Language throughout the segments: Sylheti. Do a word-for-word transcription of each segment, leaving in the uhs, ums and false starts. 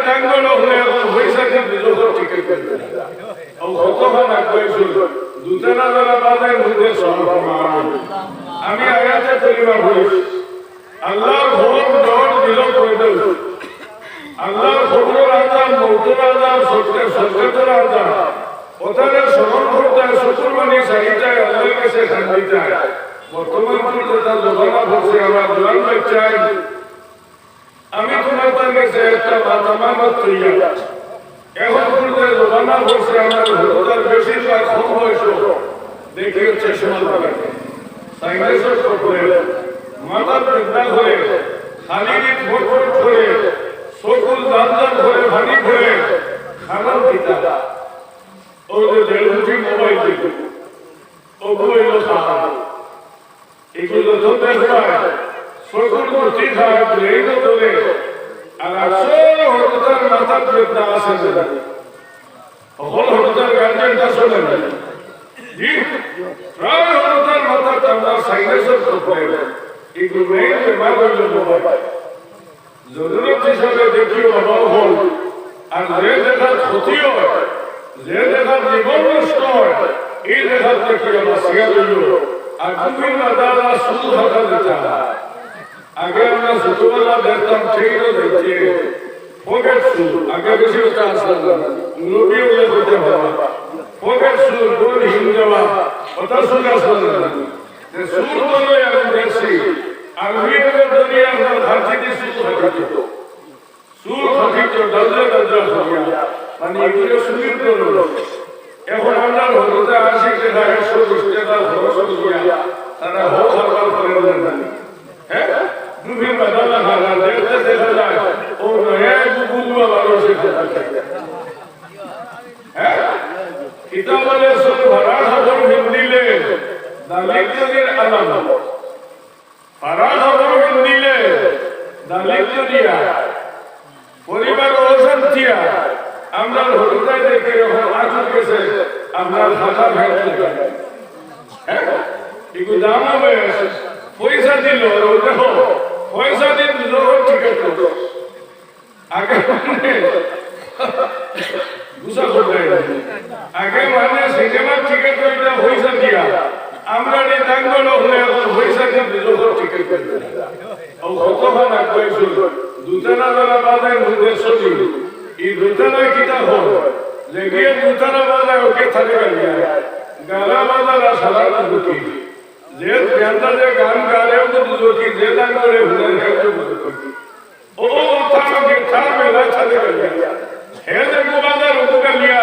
টাঙ্গল হলে এখন পয়সা দিয়ে দুজোর টিকিট করবে। ও কতক্ষণ আগে শুনল, দুতারা যারা বাজায় মুখে সব প্রমাণ। আমি আয়াতে করিমা পড়ি, আল্লাহর খবর ডর দিল কইল, আল্লাহর খবর আজাব, মৌতর আজাব, সত্যের সত্যের আজাব। ওটারে স্মরণ করতে হয়, শুকুর মানি চাইতে হয়, আল্লাহর কাছে খান দিতে হয়। বর্তমান পর্যন্ত জমানা পড়ছে আমার জোয়ান বাচ্চায়, আমি তোমার তার কাছে একটা মাথা মানত তৈরি। এখন পর্যন্ত জমানা পড়ছে আমার হুজুরদের বেশিরভাগ কম বয়স, দেখি হচ্ছে সমান লাগে। সাইন্সের প্রবলেম, মাথার বেদনা করে, খালি দিন ভটভট করে, চকুর জাল জাল করে পানি পড়ে, খারাপ দিতা। ও যে দেড় কোটি মোবাইল দিল, ও বইল খারাপ। এগুলো তো দেখবায়, চকুর গুটি খায়, ব্রেইনও ধরে। আর আসল হরতার মাথার বেদনা আছে না। হকল হরতার গার্জেনটা শোনে না। জি, প্রায় হরতার মাথার আমরা সাইন্সের প্রবলেম। এগুলো মেইন বেমার হইল মোবাইল। জরুরত হিসাবে দেখিও বাবা হল। আর যে জাগাত ক্ষতি হয়, যে জাগাত জীবন নষ্ট হয়, এই জাগাত দেখিও বাঁচিয়া রইল। আর দুদিন বাদে আর চুল ফাটা দিতা। আগে আমরা ছোটবেলা দেখতাম, ট্রেনে দেখতে, পকেট চুল। আগে বেশি কথা আসলে না, মুরব্বী হলে করতে হবে। পকেট চুল, কোন হিন্দু দেওয়া, কথা শুনে আসলে না। যে চুল ধরলে আমি দেখছি, আর উইকেন্ডে ধরি আপনার হাতি দিয়ে চুল কাটিত। চুল কাটিত, ডাজরা ডাজরা করিয়া। মানে, এগুলো চুরির করল। এখন আমরা হজরতে আশিক টাকা, একশো বিশ টাকা খরচ করিয়া, তারা হজ হারবার করে বলেন না। হ্যাঁ? দুদিন বাদে না খানা, দেখতে দেখা যায়, ও নয়া বুবু বাবা রয়েছে। হ্যাঁ? কিতাব আলে সব ভাড়া খবর হিন্দিলে, দালিদ্রের আলামত। পাড়া খবর দিলে দালিদ্র দিয়া, পরিবার অশান্তিয়া, আমরা হরতায় দেখি এখন আজুর গেছে, আপনার খাতা ভেঙে দিবে। হ্যাঁ? এগুলো দাম হবে, পয়সা দিল, দেখো, পয়সা দিন লোক ঠিক আছে। আগে মানে বুঝা করবে। আগে মানে সিনেমার টিকিট ওইটা পয়সা দিয়া, আমরা এই টাঙ্গল হলে এখন পয়সা দিয়ে লোক টিকিট করবে। ও কতক্ষণ আগে শুনল, দুতারা যারা বাজায় মুখে চলি, এই দুতারা কিতা হল? যে গিয়ে দুতারা বাজায় ওকে থাকে গালিয়া, গালা বাজার আর সারা দুটি। যে ব্যান্ডা যে গান গারে ও তো দুটি, যে গান করে হুনে ও তো দুটি। ও, ও তার গিটার মেলা ছাড়ে গেল। হে যে গোবাজার উপকালিয়া,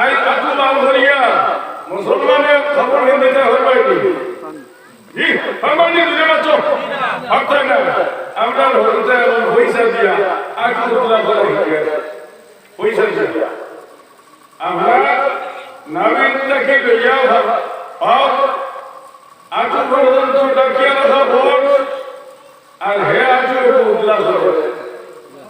আই আতু বাল করিয়া, মুসলমানের খবর হিন্দিতে হরবাই কি? জি, আমার নিজে বাঁচো। ভাবতে না, আমরা হরতে এবং পয়সা দিয়া, আতু উতলা করা হইয়া। পয়সা দিয়া। আমরা নাবিন থাকি লইয়া ভাব, পাও, আতু পর্যন্ত ডাকিয়া রাখা বট, আর হে আতু উতলা করে।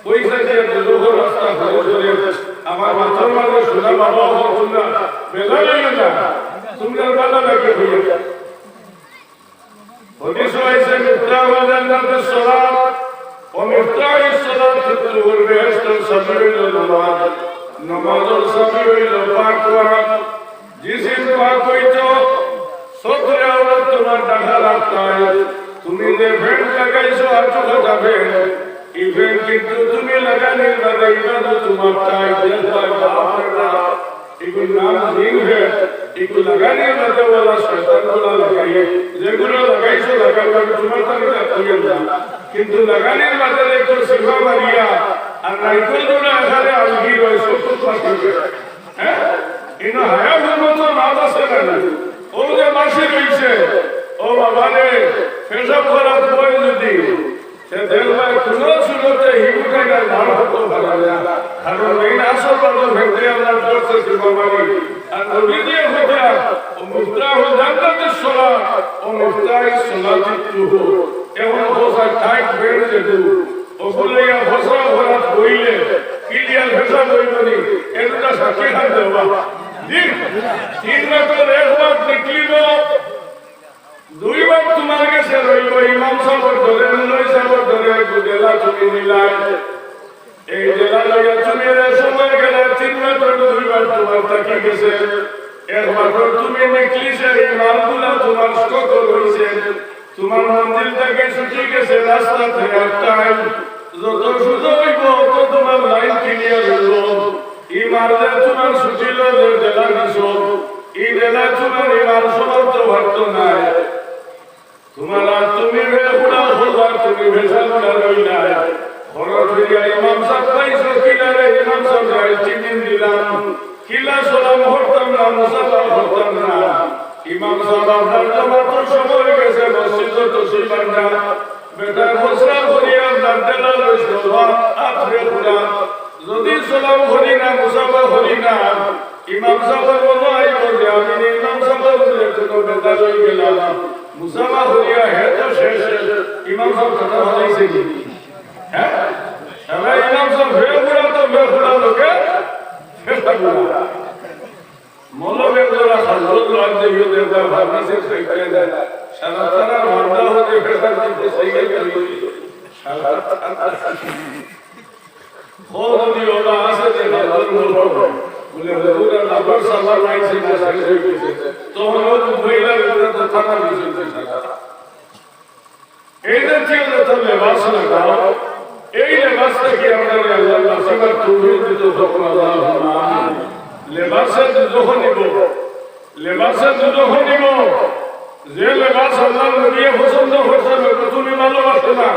পয়সা দিয়া দুজোর রাস্তা ঘুরে ঘুরে, আমার মাথার মাঝে শোনা বাবা হো তোমরা, বেলা লাগে না, তোমরা বাধা লাগে হইয়া। হাদিসো আইছে, মিফতাহুল জান্নাতিস সালাত, ওয়া মিফতাহুস সালাতি তুহুর, বেহেশতর চাবি হইল নামাজ, নামাজর চাবি হইল পাক করা। জিসিম পাক হইতো, সতরে আওরাত তোমার ঢাকা রাখতায়। তুমি যে প্যান্ট লাগাইছো, আটু কথা প্যান্ট, এই প্যান্ট কিন্তু তুমি লাগানির বাদে ইবাদত তোমার তাই, দেখবায় বাপ রে বাপ। এগুলোর নাম জিন হে, এগুলো লাগানির মাঝে ওলা শয়তান গুলা লাগাইয়ে, যেগুলো লাগাইছো লাগাও, আমি তোমার তাকে রাখতে না। কিন্তু লাগানির মাঝে একটু সিফা মারিয়া, আর নাইকল গুলা এখানে আলগি রয়, সব তো পাঠিয়ে দেয়। হ্যাঁ? কিন্তু হায়া হুকুমত মাপ আছে না? ও যে মাসে রইছে, ও বাবা রে, পেশাব করার বই যদি সে দেখবায় কোনো সুরতে হিরু টাইগার বার হতো পারে না। কারণ এই আসল বাজু ভেতরে আমরা করছে কি বাবারি। আর নবী দিয়ে হইয়া, ও মিফতাহুল জান্নাতিস সালাত, ও মিফতাহুস সালাতিত তুহুর। এখন হোসা টাইট বেড়ে যেত। ওগুলো ইয়া হোসা ভরাত বইলে, ক্লিয়ার হোসা বই বলি, এটা সাক্ষী খান দেওয়া। জি, তিন রাতের এক রাত নিকলিল, দুই ভাগ তোমার গেছে রইব, ইমাম সাহেব ধরে, মুল্লা সাহেব ধরে, একটু জেলা তুমি মিলাই। এই জেলা তুমি যে সময় গেলে তিনবার, দুইবার তোমার থাকি গেছে, একবার তুমি নিকলিছে, এই মালগুলা তোমার স্টক রইছে, তোমার মঞ্জিল থাকি ছুটি গেছে, রাস্তাত আটকাইল, যত সুজা অইবো, অত তোমার লাইন ক্লিয়ার অইবো। ই মাল যে তোমার ছুটিলো, যে ঢেলা দিছো, ই ঢেলা তোমার ই মাল সমাপ্ত পারতো নায়। তোমার আর তুমি বেহুদা হলা, তুমি বেহুদা রইলায়। খরচ অইয়া ইমাম সাব পাইছো কিলারে, ইমাম সাব যাই চিনিন দিলাম। কিলা সালাম করতাম না, মুসাফা করতাম না। ইমাম সাব আপনার জমাতর সময় গেছে, মসজিদো তশরিফ আনরা। বেটা ফসরা করি আপনার ঢেলা লইছো, আত বেহুদা। যদি সালাম করি না, মুসাফা করি না, ইমাম সাবর মনো অইবো যে আমি ইমাম সাবর উপরে কোনো বেটা লই গেলাম। মুসাফা করিয়া হে তো শেষ, ইমাম সাব কথা বলাইছে কি? হ্যাঁ? এবার ইমাম সাব বেহুদা তো বেহুদা লোকে, বেহুদা। মৌলভী একজোড়া খাজুর লাগছে, ইয়ে দেখবা, ভাবনা সে খাইতে দেয়। সারা তারা ভাবনা হতে বেটা দিতে সেই গেল। সারা তারা। খোঁজ যদি ওরা আসে যে খাজুর মৌলভী, বলে, "হুজুর, আর লাভর সাবার নাই, সেটা শেষ হয়ে গেছে।" তখন ও মহিলা বেটা তো থানা নিচে সারা। এই জাতীয় যত লেবাস লাগাও, এই লেবাসটা কি আমরা আল্লাহ নাসিবার তৌফিক দিতে পারবো, আল্লাহুম্মা আমিন। লেবাসে দুজখ নিব, লেবাসে দুজখ নিব। যে লেবাস আল্লাহর নবীয়ে পছন্দ করছেন, ওগু তুমি ভালোবাসো না,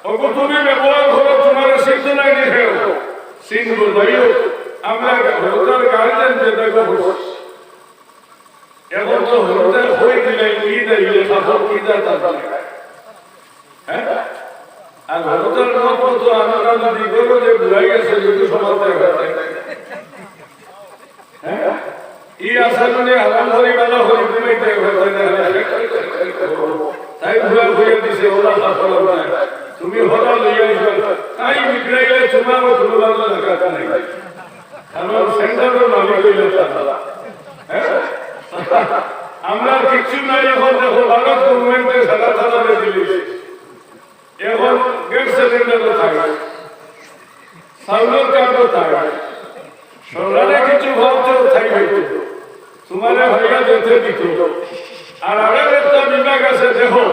ওগু তুমি ব্যবহার করো, তোমার সিদ্ধ নাই দেখেও, সিন বুঝাইও। আমরা হজরতর গার্জেন যেটা করছি, এখন তো হজরতে কই দিলে, কি দিলে, কাপড় কি দেয় তার দিলে? হ্যাঁ? আর হজরতের মত মতো আমরা যদি করো যে বুড়াই গেছে, যদি সমাজে হয়, হ্যাঁ? ই আসাদুনে আরাম করি, বালা করি, ঘুমাইতে হয়, তাই না? তাই ঘুরা ঘুরে দিছে, ওরা কাপড় নাই। তুমি হরা লইয়া যাও, তাই বিগড়াইলে তোমারও কোনো ভালো লাগা নাই। কারণ সেন্টারও মালিক হইলে তারা। হ্যাঁ? আমরা কিচ্ছু নাই এখন, দেখো, ভারত গভর্নমেন্টে সারা সারা রেখে দিয়েছে। এখন গ্যাস সিলিন্ডারও থাই, চাউলর কার্ডও থাই, সরকারে কিছু ভাবতেও থাই হইতো, তোমারে হইয়া যেতে দিত। আর আরো একটা বিভাগ আছে, দেখো,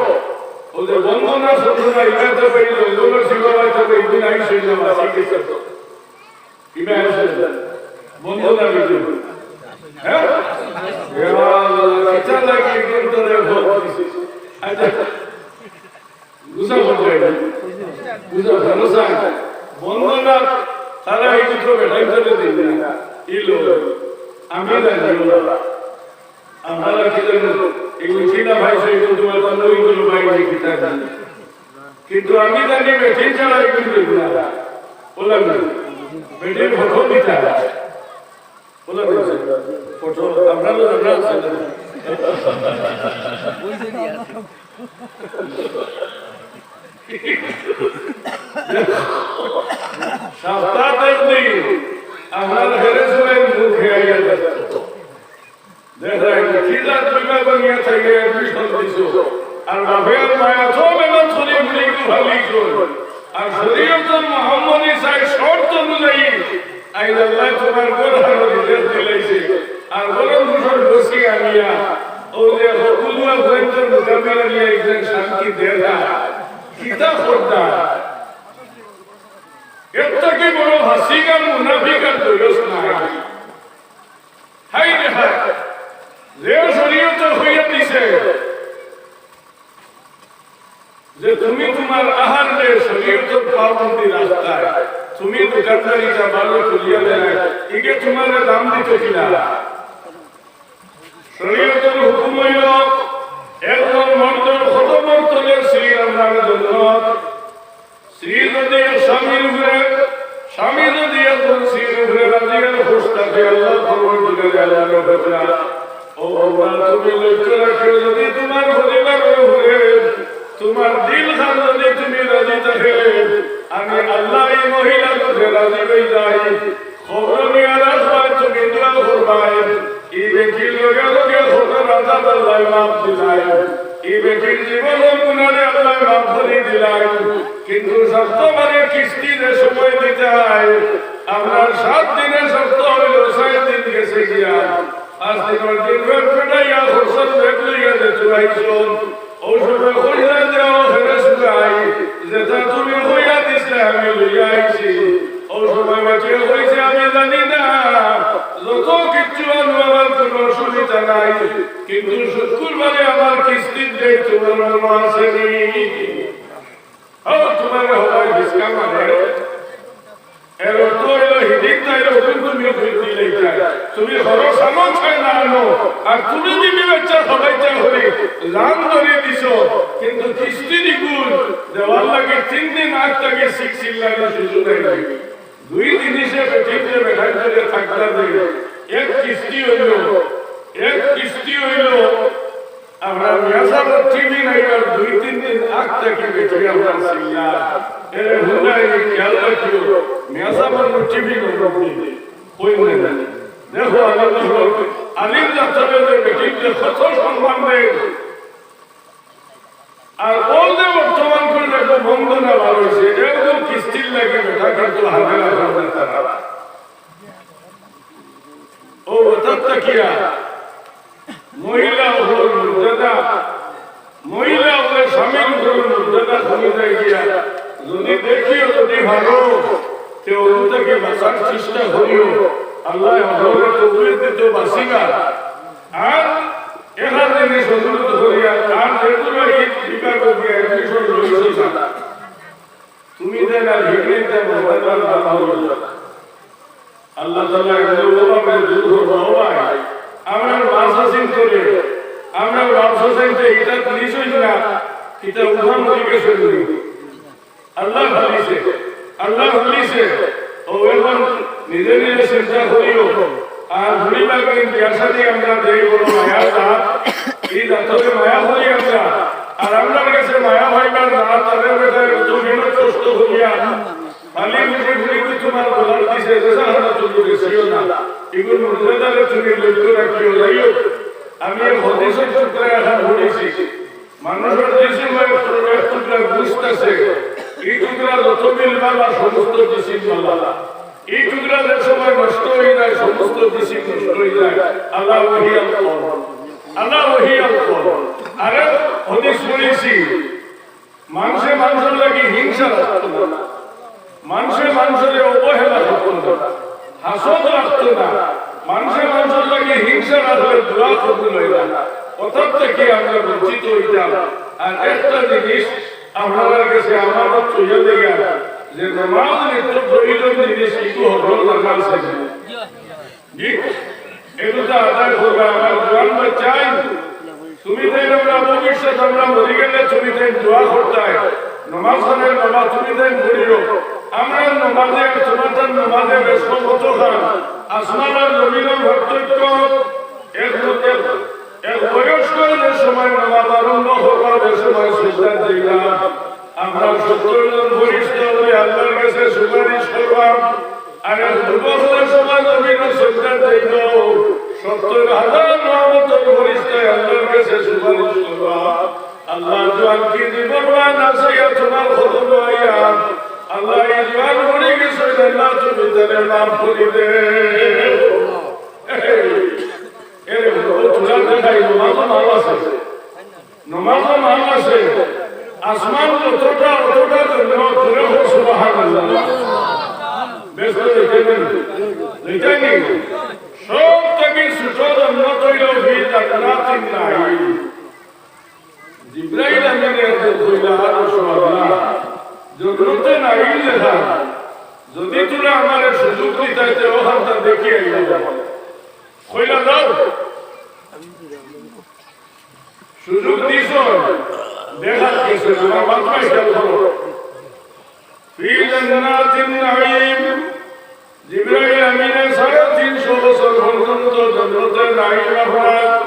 ওই যে বন্দনা সন্ধ্যা, ইবাতে পাই, জঙ্গলের শিবাবাই তো এই দিন আইসে না, মাসি গেছে তো। ইমা আসে, বন্দনা দিতে। হ্যাঁ? এ আল্লাহ, কিতা লাগি কিন্তু রে ভোট দিছে। আচ্ছা, বুঝা পড়ে না। বুঝা পড়ে না। বন্দনা তারা এই দুটো বেটাই করে দিন না। এই লোক, আমি জানি না। আপনারা কি জানেন? এগুলো কিনা ভাই, সেই কিন্তু তোমার কোনো ওই কোনো বাইরে কিতা জানি। কিন্তু আমি জানি বেটিন ছাড়া এগুলো দেখি না। বললাম না? বেটিন ফটো দিতে হয়। বললাম না? ফটো আপনারা জানা আছে না? সপ্তাহ একদিন আপনারা হেরে শুয়ে মুখে আইয়া দেখো। দেখলাম, কি জাত বিবাহ করিয়া থাকি admission দিছো। আর বাপের মায়া তো মেহনত করি বুড়ি গু ভালিছো। আর শরীয়তর মোহাম্মদী সাই শর্ত অনুযায়ী, আইন আল্লাহ তোমার ঘর হারো রিজেক্ট দিলাইছে। আর বরং দূষণ বসি আনিয়া, ও যে হকুলুয়া গোয়েন্দর মোকাবিলা নিয়ে একজন শান্তি দেখা। কিতা খোদ্দা? এর থেকে বড় ফাসিক আর মুনাফিক আর দৈরস নাই। হায় রে হায়, যে শরীয়তে হইয়া দিছে যে তুমি তোমার আহার যে শরীয়তর পাবন্দি রাখতায়, তুমি দোকানদারিটা ভালো করিয়া দেয়, ইগে তোমার দাম দিত কিনা? শরীয়তর হুকুম হইল, একজন মর্দর কদমর তলে স্ত্রী আল্লাহর জন্য স্ত্রী যদি এক স্বামীর উপরে, স্বামী যদি একজন স্ত্রীর উপরে রাজি আর খুশ থাকে, আল্লাহ ফরমান করে আল্লাহর কথা। ও আল্লাহ, তুমি লক্ষ্য রাখিও, যদি তোমার পরিবারের উপরে তোমার দিল খান যদি তুমি রাজি থাকে, আমি আল্লাহ এই মহিলার উপরে রাজি হয়ে যাই। খবর নিয়ে রাখবায়, তুমি দোয়া করবায়। এই ব্যক্তির লগে লগে খবর রাজা আল্লাহ মাফ দিলায়। এই বেটির জীবনর গুনারে আল্লায় মাফ করি দিলাইন, কিন্তু সপ্তবারে কিস্তি যে সময় দিতায়, আমরার সাত দিনে সপ্ত অইলো, ছয় দিন গেছে গিয়া। পাঁচ দিনর দিন ব্যাগ পেটাইয়া খরচর ব্যাগ লইয়া যেতা আইছইন, অউ সময় কইলা যে, "ও হেরেস ভাই, যেতা তুমি কইয়া দিছলায় আমি লইয়া আইছি।" অউ সময় বেটিয়ে কইছে, "আমি জানি না, যত কিচ্ছু আনো আমার কুনু অসুবিধা নাই, কিন্তু শুক্কুরবারে আমার কিস্তির date তুমার মনো আছে নি?" ও, তুমারে হবায় রিস্কা মারে। এর অর্থ অইলো, হিদিন তাইর হুকুম তুমি কই দিলাইতায়। তুমি খরচ আনো চাই না আনো, আর তুমি যদি বাচ্চা সবাইতা করি রান ধরি দিছো, কিন্তু কিস্তি দিগুন দেওয়ার লাগি তিন দিন আগ থাকি শিখছিল না, সুযোগ নাই। দুই জিনিসে বেটিতে বেটাইতে থাকতা যে, এক কিস্তি অইলো, এক কিস্তি অইলো, আমরা মিয়াসাবর টিভি নাইবার দুই তিন দিন আগ থাকি বেটি আমরা ছিলা। এরে হুনাই খেয়াল রাখিও, মিয়াসাবর টিভি নাইবার দিন। কই মনে নাই? দেখো, আলিম, আলিম ডাক্তারের যে বেটিতে কত সম্মান দেয়। আর অউ যে বর্তমান করে দেখো বন্দনা বার অইছে, এরকম কিস্তির লাগি বেটা কিন্তু হাতে রাখা তারা। ও অর্থাৎ তাকিয়া মহিলা অকলর মর্যাদা, মহিলা অকলর স্বামীর উপরে মর্যাদা কমি যায় গিয়া। যদি দেখিও, যদি ভালো, তে অউ থাকি বাঁচার চেষ্টা করিও। আল্লায় হজরত তৌফিক দিতো বাঁচিবা। আর একটা জিনিস অনুরোধ করিয়ার, আর যেগুলো এই বিভাগ গিয়া admission লইছো না, তুমি যেন আর হিগড়ে যেন মর্যাদা না পাও। আল্লাহ তাআলা এগুলো ওভাবে দূর করবো। ও ভাই, আমরা মাদ্রাসা চিন্তা করে, আমরা মাদ্রাসা চিন্তা এটা নিশ্চয় না, এটা উঠান দিকে শুরু। আল্লাহ ভালিছে, আল্লাহ ভালিছে। ও এখন নিজে নিজে চিন্তা করিও। আর বুড়ি বাগিন বিয়ার সাথে আমরা দেই বড় মায়ার জাত, এই জাতরে মায়া করি আমরা। আর আমরার গেছে মায়া পাইবার না, তাদের বেটায় একটু মেহনত কষ্ট করিয়া খালি মুখে ঘুরি ঘুরি তোমার বলার দিছে, যে সাহায্য তুমি বেশিও না। এগুলো মর্যাদারে তুমি লক্ষ্য রাখিও, যাইও। আমি এক হাদিসর টুকরা এখন পড়েছি। মানুষর জিসিমো এক, এক টুকরা গোস্ত আছে, এই টুকরা যত মিল বালা সমস্ত জিসিম বালা, এই টুকরা যে সময় নষ্ট হয়ে যায় সমস্ত জিসিম নষ্ট হয়ে যায়। আলা ওয়াহিয়াল কলব, আলা ওয়াহিয়াল কলব। আরে হাদিস পড়েছি, মানুষে মানুষর লাগি হিংসা রাখতো না, মানুষে মানুষরে অবহেলা করতো না, হাসদ রাখতো না, মানুষে মানুষর লাগি হিংসা রাখলে দোয়া কবুল হয় না। অর্থাৎ কি আমরা বঞ্চিত হইতাম। আর একটা জিনিস আপনারার গেছে আমানত চলে গেল যে নামাজ নিত্য প্রয়োজন জিনিস কিন্তু হজরত আমার সাথে। এগুলো আদায় করবা, আমার জোয়ান বাচ্চাইন। তুমি তাইন আমরা ভবিষ্যৎ আমরা মরি গেলে তুমি তাইন দোয়া করতায়। নমাজ খানের বাবা তুমি তাইন পড়িও। আমরা নমাজে আর তোমার নমাজে বেশ কত খান। আসমান আর জমিনের পার্থক্য। এক, এক, এক বয়স্ক যে সময় নমাজ আরম্ভ করবা, যে সময় সিজদাত যাইবা, আমরা সত্তর জন ফিরিস্তা অইলে আল্লাহর গেছে সুপারিশ করবা। আর এক যুবক যে সময় জমিনে সিজদাত যাইবো, সত্তর হাজার রহমতের ফিরিস্তায় আল্লাহর গেছে সুপারিশ করবা। আল্লাহ, জোয়ান কি জীবন না চাইয়া তোমার কদমো আইয়া, আল্লাহ, এই জোয়ান মরি গেছে, আল্লাহ, তুমি তারে মাফ করি দেও। এরে, ও তোরা দেখাই, নমাজও মাল আছে। নমাজও মাল আছে। আসমান যতটা, অতটা জন্য জোরে হোক সুবহানাল্লাহ। বেশ তো এটাই নেই। এটাই নেই। সব থাকি ছোট জন্নত অইল ফি জান্নাতিন নাঈম। জিব্রাইল আমিনে একদিন কইলা, "ইয়া রাসূলুল্লাহ, জন্নতে নাঈম লেখা, যদি তোরা আমারে সুযোগ দিতায়, তে ওখানটা দেখি আইলাম।" কইলা, "যাও।" সুযোগ দিছো, দেখাত গেছে, আমার মাথায় খেয়াল করো। ফি জান্নাতিন নাঈম। জিবরাইল আমিনে সাড়ে তিনশো বছর পর্যন্ত জন্নতে নাঈম আপনার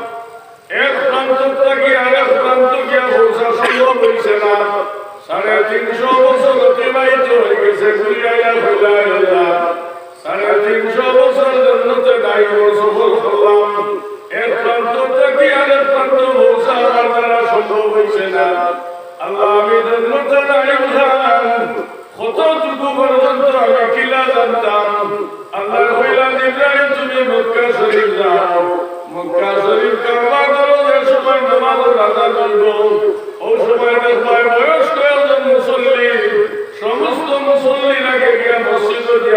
এক প্রান্ত থাকি আরেক প্রান্ত গিয়া পৌঁছা সম্ভব হইছে না। সাড়ে তিনশো বছর অতিবাহিত হয়ে গেছে, ঘুরিয়া আইয়া কইলা, "আল্লাহ, সাড়ে তিনশো বছর জন্নতে নাঈমো সফর করলাম, এক প্রান্ত থাকি আরেক প্রান্ত পৌঁছা আমার দ্বারা সম্ভব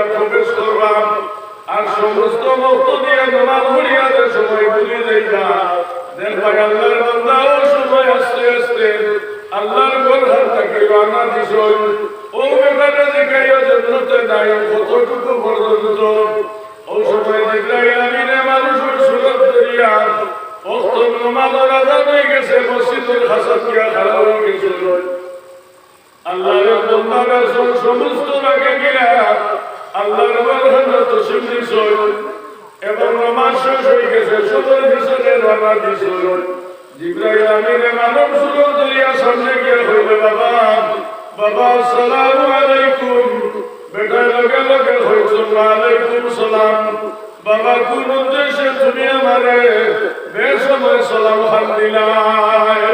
প্রবেশ করবা। আর সমস্ত মক্তদিয়ে নমাজ পড়িয়া যে সময় ভুলি যাইবা, দেখবায় আল্লার বান্দা অউ সময় আস্তে আস্তে আল্লার ঘরখান থাকি রওয়ানা দিছইন। অউ বেটারে জিকাইও জন্নতে নাই কতটুকু পর্যন্ত। অউ সময় জিব্রাইল আমিনে মানুষর সুরত ধরিয়া অক্তর নমাজর আজান অইগেছে, মসজিদর খাছাত গিয়া খাড়া অইগেছইন। আল্লার এক বন্দা বেছইন সমস্ত রাগে গিরা আল্লার ঘরখানো তশরিফ নিছইন এবং নমাজ শেষ অইগেছে, সবর পিছনে রওয়ানা দিছইন। জিব্রাইল আমিনে মানব সুরত ধরিয়া সামনে গিয়া কইলে, "বাবা, বাবা, আসসালামু আলাইকুম।" বেটায় লগে লগে কইছে, "ওয়ালাইকুম সালাম।" বাবা, কোন উদ্দেশ্যে তুমি আমারে বেসময় সালাম খান দিলায়?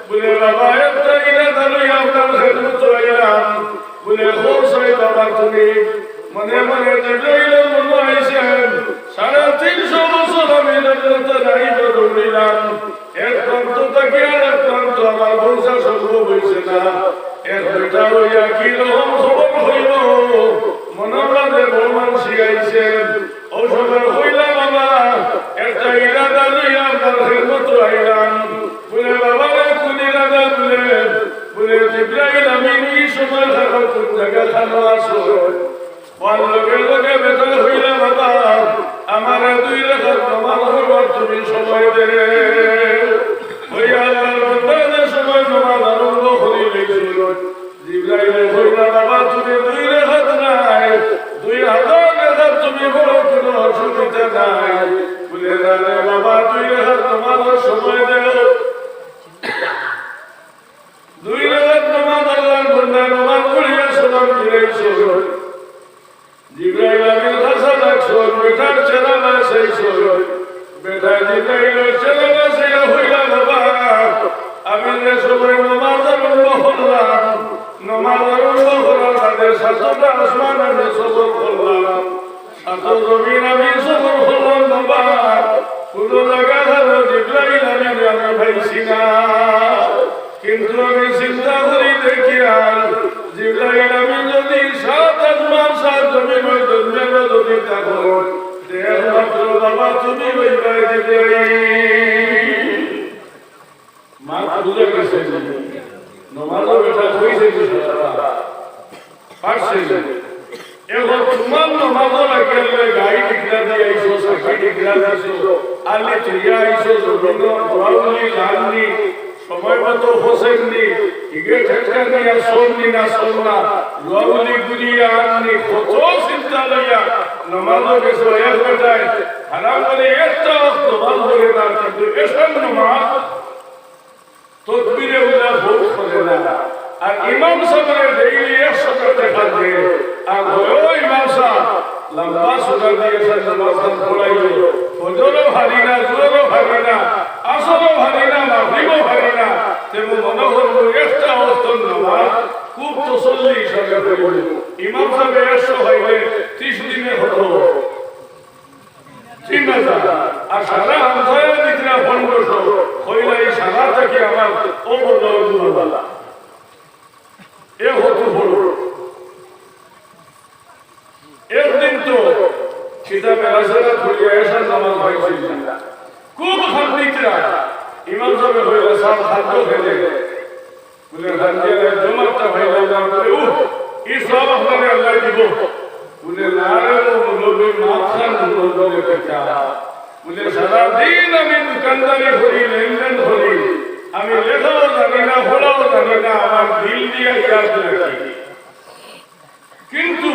বুলে, "বাবা, একটা ইরাদা লইয়া আপনার খেদমতো আইলাম।" বুলে, "কও চাই বাবা তুমি।" মনে মনে জিব্রাইলর মনো আইছে, সাড়ে তিনশো বছর আমি জন্নতর আইজো দৌড়িলাম, এক প্রান্ত থাকি আর এক প্রান্ত আমার পৌঁছা সম্ভব অইছে না। এক বেটা অইয়া কি রকম খবর কইমু, মনর মাঝে বড় মানষি আইছে। অউ সময় কইলা, "বাবা, একটা ইরাদা লইয়া আপনার খেদমতো আইলাম।" বুলে, "বাবা রে, কোন ইরাদা?" বুলে, বুলে, "জিব্রাইল আমিন ই সময় থাকো কোন জাগাখানো আছো?" অর লগে লগে বেটায় কইলা, "বাবা, আমারে দুই রাকাত নমাজ পড়বার তুমি সময় দেও।" অউ আল্লার বান্দায় যে সময় নমাজ আরম্ভ করিলাইছইন, জিব্রাইলে কইলা, "বাবা, তুমি দুই রাকাত নায়, দুই হাজার রাকাত তুমি পড়ো, কুনু অসুবিধা নাই।" বুলে, "না রে বাবা, দুই রাকাত নমাজর সময় দেও।" দুই রাকাত নমাজ আল্লার বান্দায় নমাজ পড়িয়া সালাম ফিরাইছইন। জিব্রাইল আমিন খাছা ডাকছইন, বেটার চেহারা চাইছইন। বেটায় জিব্রাইলর চেহারা চাইয়া কইলা, "বাবা, আমি যে সময় নমাজ আরম্ভ করলাম, নমাজ আরম্ভ করার বাদে সাতটা আসমান আমি সফর করলাম।" সাত জমিন আমি সফর করলাম বাবা, কুনু জাগাখানো জিব্রাইল আমিনরে আমি পাইছি না। কিন্তু আমি চিন্তা করি দেখিয়ার, জিব্রাইল আমিন যদি সাত আসমান সাত জমিনর দরমিয়ানো যদি থাকো, তে একমাত্র বাবা তুমি অইবায় জিব্রাইল। মাত বুঝা গেছে? নমাজও বেটা কইছে যে সারা পারছে না। এখন তোমার নমাজও লাগিয়া লয়, গাই ডিগলা দিয়া আইছো, সাকি ডিগলা দিছো, আলি থইয়া আইছো, জমিনো দোয়াউলি লাননি, সময় মতো হোসেননি, ইগে ঠেকা দিয়া সরনি না সরনা, দোয়াউলি গুলিয়া আননি, কত চিন্তা লইয়া নমাজও গেছো। এক বেটায় হারাম করে একটা ওয়াক্ত নমাজ পড়ে না, কিন্তু এশার নমাজ তকবিরে উলা ভুল করে না। আর ইমাম সাবরে ডেইলি একশো টেকা দেয়। আর অয়, "ও ইমাম সাব, লম্বা সুরা দিয়া এশার নমাজ খান পড়াইও। ফজরও পারি না, জোহরও পারি না, আসরও পারি না, মাগরিবও পারি না।" তে মনে করবো একটা ওয়াক্ত নমাজ খুব তসল্লি হিসাবে পড়িব। ইমাম সাবে একশো পাইলে ত্রিশ দিনে কত? তিন হাজার। আর সারা হামসায়া দিতরা পনেরোশো। কইলা, "এই সারা থাকি আমার অউ বড় অউ বড়।" এ কত বড়। একদিন তো কিতাবে রাসেলা খুলিয়া এশার নমাজ পাইছিল না। খুব কান্দিতরা। ইমাম সাবে কইলা, "সাব, খাদ্য খেলে।" বুলে, "খাদ্য খেলে, জমাতটা পাইলাম না।" বুলে, "উহ, ই সওয়াব আপনারে আল্লায় দিবো।" বুলে, "না রে, ও মুরব্বি, মাত খান মুরব্বি রে বেটা।" বুলে, "সারা দিন আমি দোকানদারি করি, লেনদেন করি, আমি লেখাও জানি না, পড়াও জানি না, আমার দিল দিয়া ইয়াদ রাখি।" কিন্তু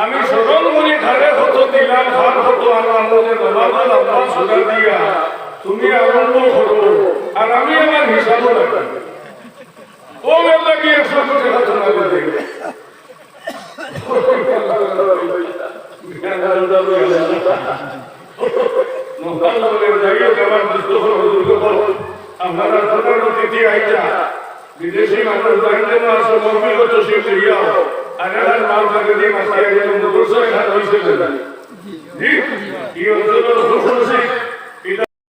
আমি স্মরণ করি, কারে কত দিলাম, কার কত আনলাম, অউ যে নমাজর লম্বা সুরা দিয়া তুমি আরম্ভ করো, আর আমি আমার হিসাবও রাখি। অউ বেলা কি একশো টেকা তুমারে দেই? নমাজ পড়ে যাইও, আমার দুস্থ করো, দুস্থ করো। আপনারা প্রধান অতিথি আইতা, বিদেশি মানুষ দাঁড়িয়ে না আসো, মহফিল করতে শিখতে যাও। আর এখানে মাল থাকে দিয়ে মাসে একজন মুখস্থ এখানে হয়েছে না। জি? এই অঞ্চলের মুখস্থ